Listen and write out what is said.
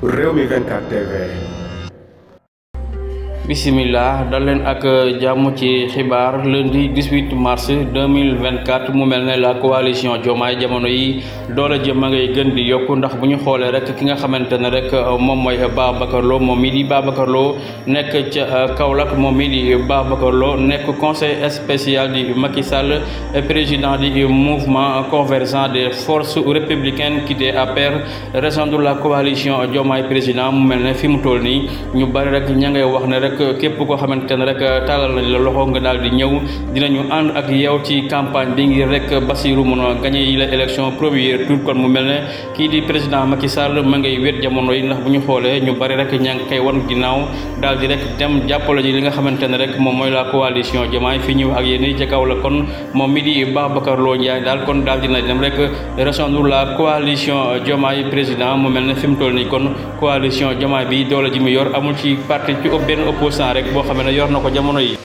Rewmi 24 TV. Bismillah dal leen ak jàmm ci xibaar lundi 18 mars 2024 mu mel ne la coalition Diomaye jamono yi doole jëm a ngay gën di yokku ndax bu ñu xoolee rek ki nga xamante ne rek moom mooy Babacar Lo moom mii di Babacar Lo nekk ca Kaolack moom mii di Babacar Lo nekk conseil spécial di Macky Sall président du mouvement convergent des forces républicaines qui est APR rejoindre la coalition Diomaye président mu mel ne fi mu toll nii ñu bari rek ña ngay wax ne rek képp koo xamante ne rek taalal nañ la loxo nga daal di ñëw dinañu ànd ak yow ci campagne bi ngir rek Bassirou mën a gagné yi la élection premier tour kon mu mel ne kii di président Macky Sall ma ngay wét jamono yi ndax bu ñu xoolee ñu bari rek ña ngi koy wan ginnaaw daal di rek dem jàppale ji li nga xamante ne rek moom mooy la coalition Diomaye fi ñëw ak yéen ca kaw la kon moom mi di Babacar Lo Ndiaye daal kon daal dina dem rek rejoindre la coalition Diomaye président mu mel ne fi mu toll nii kon coalition Diomaye bi doole ji mu yor amul ci parti ci benn opposant rek boo xam ne yor na ko jamono yi.